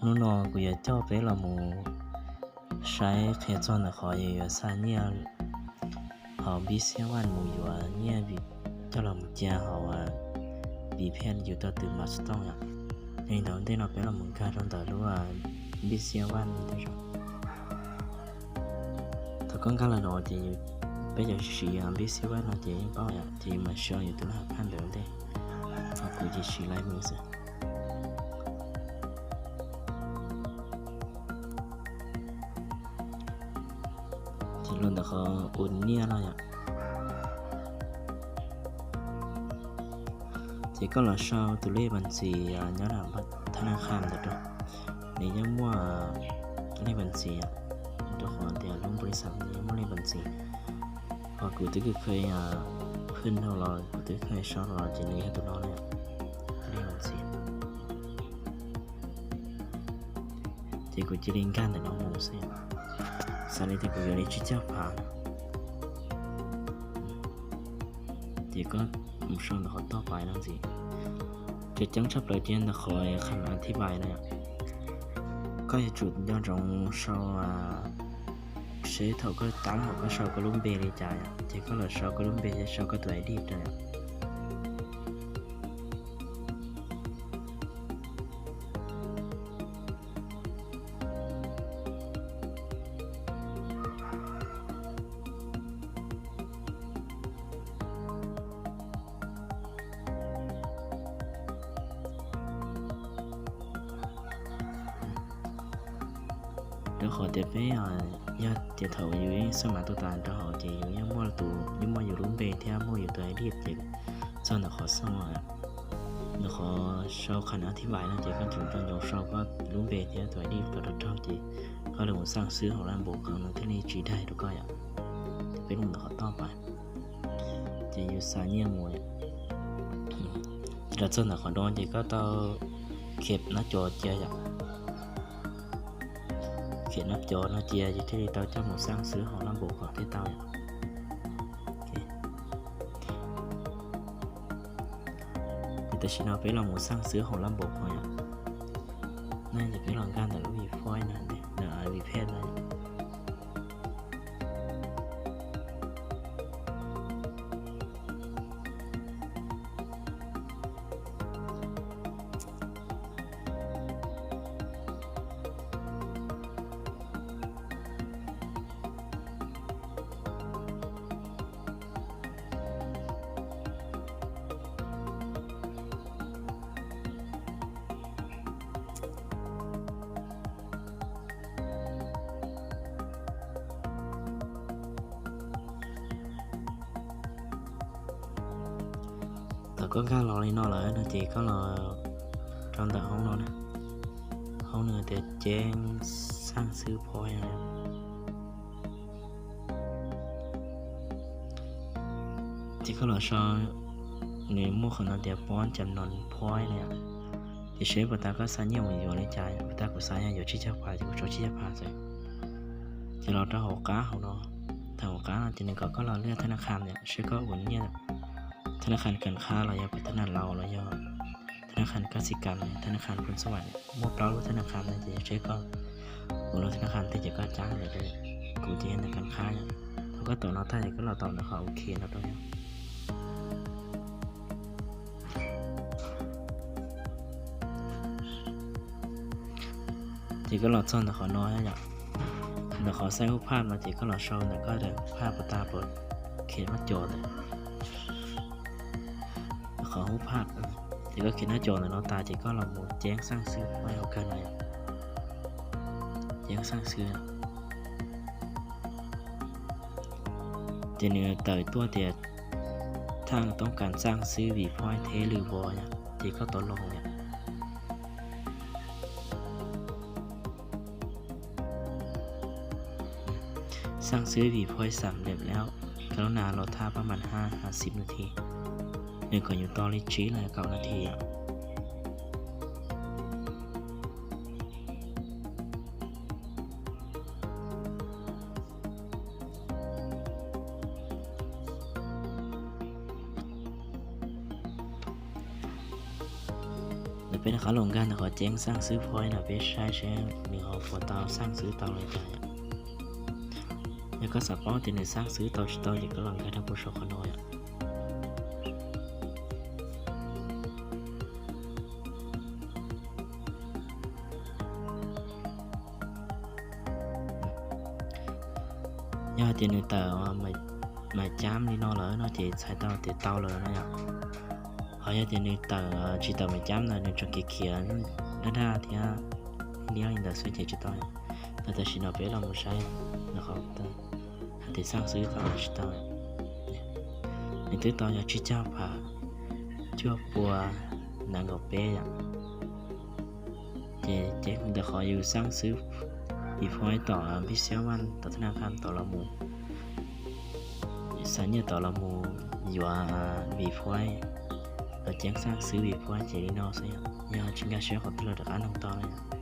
Hnub no kuv yuav coj peb los mus saib qhia txog ntawm qhov yus yuav xa nyiaj hauv Bitxiv Vaj mus yuav nyiaj coj los mus cia hauv Vpay yus tau tus Maxston yom. Yog li ntawd ntej no peb los mus nkag rau ntawm lub Bitxiv Vaj ntawd. Thaum koj nkag los no ces peb yuav siv Bitxiv Vaj no ces yeej paub yom, ces yus mam siv yus tus laj phaj ntawd ntej. Ho kuv ces siv Lightning xwb. Ces los ntawm qhov ua nyiaj no yom, ces koj los sau tus lej npas ntxiv nyob thab naj khaj ntawd rau. Nws yeej muaj lej npas ntxiv, rau qhov tias lub npau li xam nws yeej muaj lej npas ntxiv. Ho kuv twb kheev phwj dhau los kuv twb kheev sau los ces nws yog tus no na, lej npas ntxiv. Ces kuv cia li nkag ntawm no mus xwb. Xav li tias kuv yuav li tsib caug phav. Ces koj mus sau ntawm qhov toj pais no ntxiv. Cov ceeb tshaj plaws ces ntawm qhov kham a thib vais na. Koj yuav tsum nco ntsoov sau seb thaum koj tab hom koj sau koj lub npe li cas yom, ces koj los sau koj lub npe thiab sau koj tus I D rau. Rau qhov tias peb yog tias thaum yus yeej xaj mas tuaj tas rau hauv ces yus yeej muaj tus, yeej muaj yus lub npe thiab muaj yus tus I D ces txog ntawm qhov xoo, ntawm qhov sau kham a thib vais no ces koj tsum nco ntsoov sau koj lub npe thiab tus I D rau rau ces koj li mus xaj xwb hauv laj npus qees no thiaj li tsis daig rau koj yom. Peb mus ntawm qhov toj pais, ces yus xa nyiaj mus. Ces los txog ntawm qhov no ces koj tau khiav nab cov cia yom. Khiav nab cov no cia ces thiaj li tau coj mus xaj xwb hauv laj npus qees thiaj tau yom. Ces tam sim no peb los mus xaj xwb hauv laj npus qees yom. No ces peb los nkag ntawm lub Vpay no, ntawm Vpay no. Thaum koj nkag los li no lawm no ces koj los rau ntawm hoob no na, hoob no tias ceeb xaj xwb phob no. Ces koj los sau, nws muaj qhov no tias poob cam no phob na. Ces seb puas tas koj xa nyiaj mus yuav li cas, puas tas kuv xa nyiaj yuav tsib caug phav ces kuv sau tsib caug phav xwb. Ces los rau hauv qab hauv no, thaum hauv qab no ces nws kom koj los lwaj thab naj khaj na, seb koj ua nyiaj thab naj khaj Kham Khab los yog thab naj Laus los yog thab naj khaj Kab Xis Kas, thab naj khaj Phoos Xas Vas, muaj plaub lub thab naj khaj na ces seb koj ua lub thab naj khaj twg ces koj cab ntawd. Kuv ces yog ntawm Kham Khab yom. Thaum koj tau no tag ces koj los tau ntawm qhov OK no rau yom. Ces koj los txog ntawm qhov no yom, ntawm qhov xaib hub phaj no ces koj los sau ntawm koj daim hub phaj puas tas puas khiav nab cov ntawd. Qhov hub phaj, ces koj khiav nab cov ntawm no tas ces koj los mus ceeb xaj xwb phob hauv kawg no yom. Ceeb xaj xwb. Ces nws tawm tuaj tias thaj toob kas xaj xwb vim phob theb lwm vos yom, ces koj tau los yom. Xaj xwb vim phob xam lem lawm, kab lub nas los thaj pab mas haj has xib nas this, nws kom yus tos li tsib los kaum nas this yom. Ntawm Peb rov qab los nkag ntawm qhov ceeb xaj xwb point no peb saib seb nws ho puas tau xaj xwb tau li cas yom. Yog koj xav paub tias nws xaj xwb tau tsis tau ces koj los nkag rau puag saum qhov no yom. Yog hais tias nws tawm mas cab li no lawm no ces txhais tau tias tau lawm no yom. Ho yog tias nws tawm tsis tawm mas cab ntawd nws tseem khiav khiav daj daj thiab liab li ntawd xwb ces tsis tau. Tam sim no peb los mus saib no qhov hais tias xaj xwb tau los tsis tau. Nws twb tau yog tsib caug phav cuaj pua nees nkaum peb yom. Ces ceeb ntawm qhov yus xaj xwb vim phuaib tom npib xiab vaj tom thab naj khaj tom los mus, xav nyiaj tom los mus yuav vim phuaib, los ceeb xaj xwb vim phuaib ces li no xwb yom. Yog tsis nkag siab qhov twg los rov qab noog tau na yom.